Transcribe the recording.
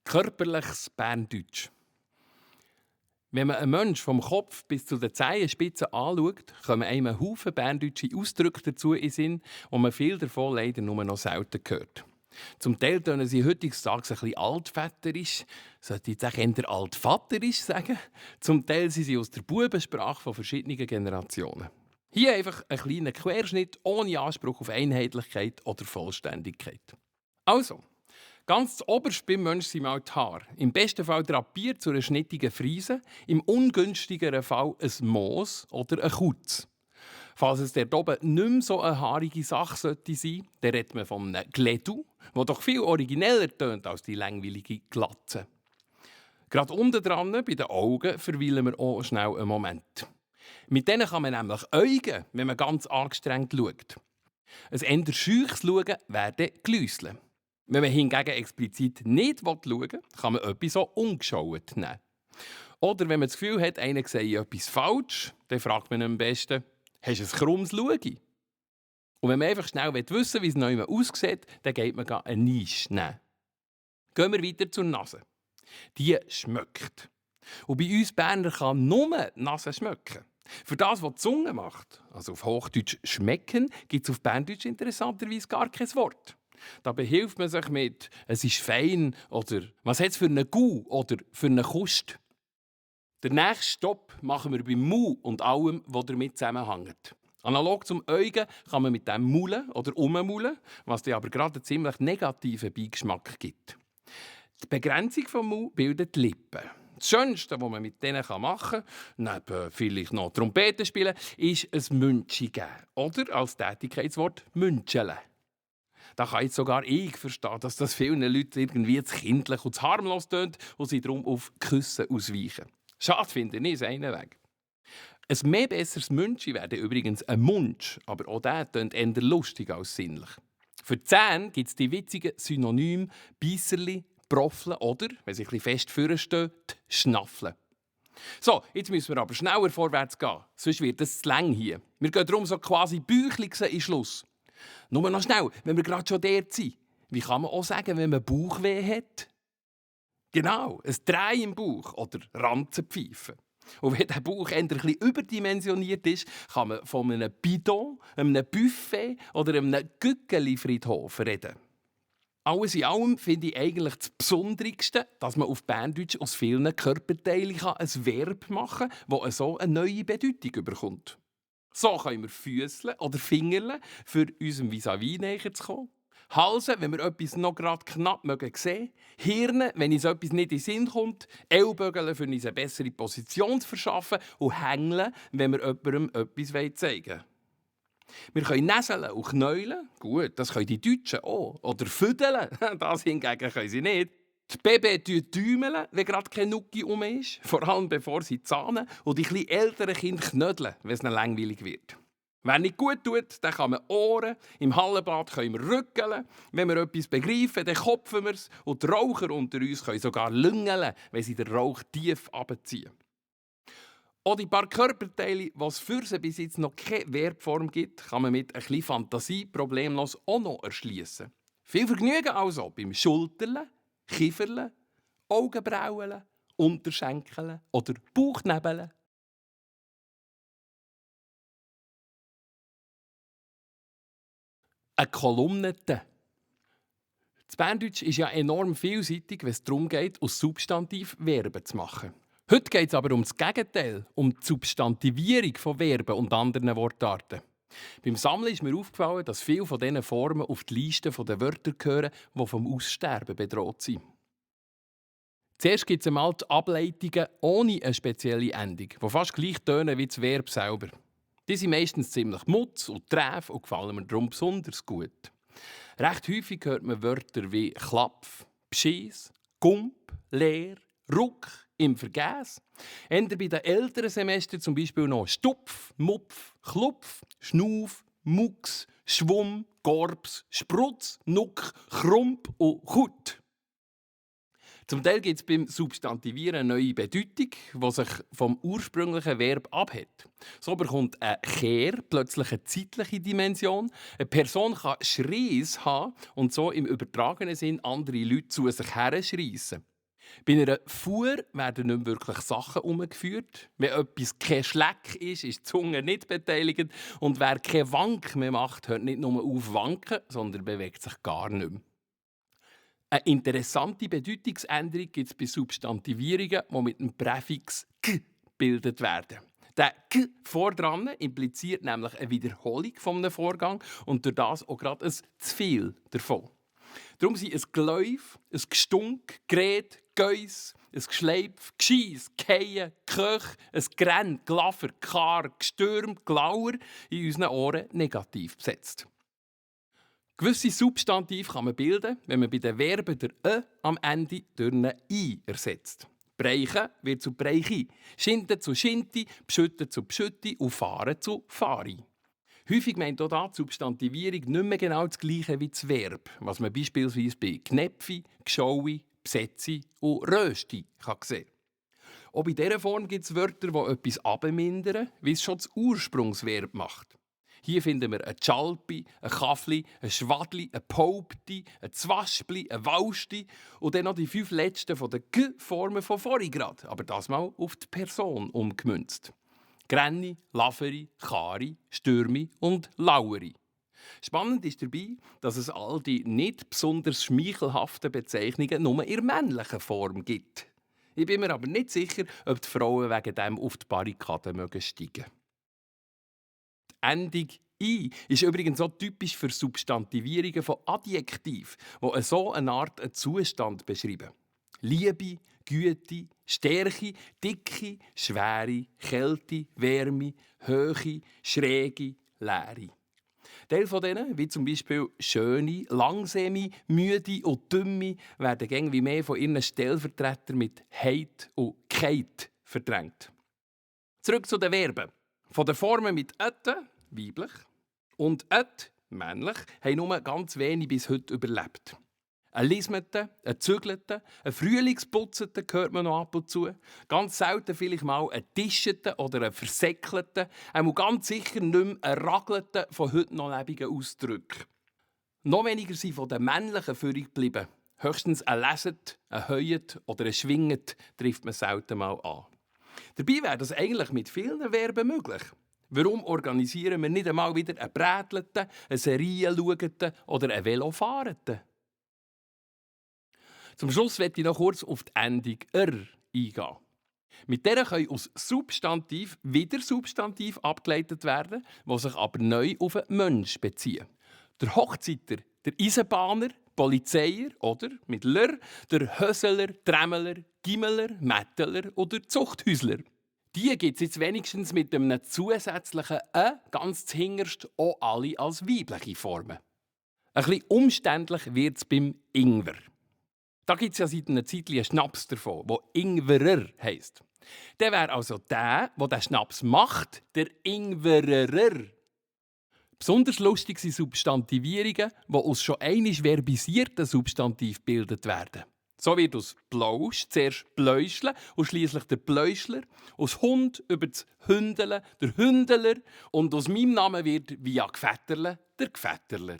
Körperliches Berndeutsch. Wenn man einen Menschen vom Kopf bis zu den Zehenspitzen anschaut, kommen einem ein Haufen berndeutsche Ausdrücke dazu in den Sinn, und man viel davon leider nur noch selten hört. Zum Teil tönen sie heutzutage ein bisschen altväterisch, sollte ich jetzt eher altvaterisch sagen. Zum Teil sind sie aus der Bubensprache von verschiedenen Generationen. Hier einfach ein kleiner Querschnitt ohne Anspruch auf Einheitlichkeit oder Vollständigkeit. Also, ganz oberst beim Menschen sind mal die Haare. Im besten Fall drapiert zu einer schnittigen Frise, im ungünstigeren Fall ein Moos oder ein Kutz. Falls es dort oben nicht mehr so eine haarige Sache sein sollte, dann redet man von einem Glädu, der doch viel origineller tönt als die langweilige Glatze. Gerade unten dran, bei den Augen, verweilen wir auch schnell einen Moment. Mit denen kann man nämlich äugen, wenn man ganz angestrengt schaut. Ein eher scheuches Schauen wäre dann Gläuseln. Wenn man hingegen explizit nicht schauen will, kann man etwas so ungeschaut nehmen. Oder wenn man das Gefühl hat, einer sehe etwas falsch, dann fragt man am besten, «Hast du ein krummes Schauen?» Und wenn man einfach schnell wissen will, wie es neu aussieht, dann geht man eine Nische nehmen. Gehen wir weiter zur Nase. Die schmeckt. Und bei uns Berner kann nur die Nase schmecken. Für das, was die Zunge macht, also auf Hochdeutsch «schmecken», gibt es auf Berndeutsch interessanterweise gar kein Wort. Dabei hilft man sich mit «es ist fein» oder «was hat es für einen Gau» oder «für einen Kust». Den nächsten Stopp machen wir beim Mu und allem, was damit zusammenhängt. Analog zum Augen kann man mit dem maulen oder ummaulen, was dir aber gerade einen ziemlich negativen Beigeschmack gibt. Die Begrenzung des Mu bildet die Lippen. Das Schönste, was man mit denen machen kann, neben vielleicht noch Trompeten spielen, ist ein Münchi geben. Oder als Tätigkeitswort Münchele. Da kann jetzt sogar ich verstehen, dass das vielen Leuten irgendwie zu kindlich und zu harmlos tönt und sie darum auf Küssen ausweichen. Schade finde ich, ist einer weg. Ein mehr besseres Münchi wäre übrigens ein Munsch, aber auch der tönt eher lustig als sinnlich. Für die Zähne gibt es die witzigen Synonyme Beisserli, Proffeln oder, wenn sie ein bisschen fest vorstehen, Schnaffeln. So, jetzt müssen wir aber schneller vorwärts gehen, sonst wird es zu lang hier. Wir gehen darum so quasi Büchligsen in Schluss. Nur noch schnell, wenn wir gerade schon dort sind. Wie kann man auch sagen, wenn man Bauchweh hat? Genau, ein Dreh im Bauch oder Ranzenpfeifen. Und wenn der Bauch eher ein bisschen überdimensioniert ist, kann man von einem Bidon, einem Buffet oder einem Gückeli-Friedhof reden. Alles in allem finde ich eigentlich das Besonderste, dass man auf Berndeutsch aus vielen Körperteilen ein Verb machen kann, das so eine neue Bedeutung bekommt. So können wir Füßle oder Fingerle für unserem Vis-à-vis näher zu kommen. Halsen, wenn wir etwas noch gerade knapp sehen mögen. Hirne, wenn uns etwas nicht in den Sinn kommt. Ellbogen, für uns eine bessere Position zu verschaffen. Und Hängeln, wenn wir jemandem etwas zeigen wollen. Wir können näseln und knäulen. Gut, das können die Deutschen auch. Oder füdeln. Das hingegen können sie nicht. Die Babys tümeln, wenn gerade kein Nucki ist. Vor allem bevor sie zahnen. Und die etwas älteren Kinder knödeln, wenn es ihnen langweilig wird. Wer nicht gut tut, dann kann man Ohren. Im Hallenbad können wir rückeln. Wenn wir etwas begreifen, dann kopfen wir es. Und die Raucher unter uns können sogar lüngeln, wenn sie den Rauch tief abziehen. Auch die paar Körperteile, die es für sie bis jetzt noch keine Verbform gibt, kann man mit ein bisschen Fantasie problemlos auch noch erschliessen. Viel Vergnügen also beim Schulterle, Kieferle, Augenbrauen, Unterschenkeln oder Bauchnebeln. Eine Kolumnette. Das Berndeutsch ist ja enorm vielseitig, wenn es darum geht, aus Substantiv Verben zu machen. Heute geht es aber um das Gegenteil, um die Substantivierung von Verben und anderen Wortarten. Beim Sammeln ist mir aufgefallen, dass viele von diesen Formen auf die Liste der Wörter gehören, die vom Aussterben bedroht sind. Zuerst gibt es einmal die Ableitungen ohne eine spezielle Endung, die fast gleich tönen wie das Verb selber. Die sind meistens ziemlich mutz und träf und gefallen mir darum besonders gut. Recht häufig hört man Wörter wie Klapf, Bschiss, Gump, Leer, Ruck, im Vergäß. Eher bei den älteren Semestern zum Beispiel noch Stupf, Mupf, Klupf, Schnauf, Mucks, Schwumm, Gorbs, Sprutz, Nuck, Krump und Kut. Zum Teil gibt es beim Substantivieren eine neue Bedeutung, die sich vom ursprünglichen Verb abhebt. So bekommt ein Kehr plötzlich eine zeitliche Dimension. Eine Person kann Schreis haben und so im übertragenen Sinn andere Leute zu sich herschreissen. Bei einer Fuhr werden nicht mehr wirklich Sachen umgeführt. Wenn etwas kein Schleck ist die Zunge nicht beteiligt. Und wer keinen Wank mehr macht, hört nicht nur auf wanken, sondern bewegt sich gar nicht mehr. Eine interessante Bedeutungsänderung gibt es bei Substantivierungen, die mit dem Präfix «g» gebildet werden. Der «g» vordran impliziert nämlich eine Wiederholung eines Vorgangs und durch das auch gerade ein zu viel davon. Darum sind ein Geläuf, ein Gestunk, Gerät, Geuss, ein Geschleipf, Gescheiss, Keien, Köch, ein Grenn, Glaffer, Kar, Gestürm, Glauer in unseren Ohren negativ besetzt. Gewisse Substantive kann man bilden, wenn man bei den Verben der «e» am Ende durch ein «i» ersetzt. Breichen wird zu Breichi, Schinden zu Schinti, Bschütten zu Bschütti und Fahren zu Fari. Häufig meint auch da die Substantivierung nicht mehr genau das Gleiche wie das Verb, was man beispielsweise bei Knäpfi, Gschaui, Besetzi und Rösti sehen kann. Auch bei dieser Form gibt es Wörter, die etwas abmindern, wie es schon das Ursprungsverb macht. Hier finden wir ein Tschalpi, ein Kafli, ein Schwadli, ein Paupti, ein Zwaschpli, ein Wausti und dann noch die 5 letzten von den G-Formen von vorhin gerade, aber das mal auf die Person umgemünzt. Grenni, Laveri, Kari, Stürmi und Laueri. Spannend ist dabei, dass es all die nicht besonders schmeichelhaften Bezeichnungen nur in männlicher Form gibt. Ich bin mir aber nicht sicher, ob die Frauen wegen dem auf die Barrikaden steigen mögen. Die Endung «i» ist übrigens so typisch für Substantivierungen von Adjektiven, die so eine Art Zustand beschreiben. Liebe, Güte, Stärke, Dicke, Schwere, Kälte, Wärme, Höhe, Schräge, Leere. Teil von denen, wie zum Beispiel Schöne, Langsame, Müde und Dümme, werden gängig mehr von ihren Stellvertretern mit Heit und Keit verdrängt. Zurück zu den Verben. Von den Formen mit «ötte», weiblich, und «öt», männlich, haben nur ganz wenig bis heute überlebt. Ein Lismete, ein Zügelte, ein Frühlingsputzelte gehört man noch ab und zu. Ganz selten vielleicht mal ein Tischete oder ein Versäckelte. Auch ganz sicher nicht mehr ein Ragelte von heute noch lebigen Ausdrücken. Noch weniger sind von den männlichen Führung geblieben. Höchstens ein Leset, ein Heuet oder ein Schwinget trifft man selten mal an. Dabei wäre das eigentlich mit vielen Verben möglich. Warum organisieren wir nicht einmal wieder ein Brätlete, ein Serienschauete oder ein Velofahrete? Zum Schluss möchte ich noch kurz auf die Endung «er» eingehen. Mit der können aus Substantiv wieder Substantiv abgeleitet werden, die sich aber neu auf einen Menschen beziehen. Der Hochzeiter, der Eisenbahner, Polizeier oder mit «ler» der Höseler, Tremmeler, Gimmeler, Metteler oder Zuchthäusler. Die gibt es jetzt wenigstens mit einem zusätzlichen «ä» ganz zuhinterst auch alle als weibliche Formen. Ein bisschen umständlich wird es beim Ingwer. Da gibt es ja seit einer Zeit einen Schnaps davon, der Ingwerer heisst. Der wäre also der den Schnaps macht, der Ingwererer. Besonders lustig sind Substantivierungen, die aus schon einmal verbisierten Substantiv gebildet werden. So wird aus Plausch zuerst Pläuschle und schließlich der Pläuschler, aus Hund über das Hündele der Hündeler und aus meinem Namen wird via Gvetterle der Gvetterler.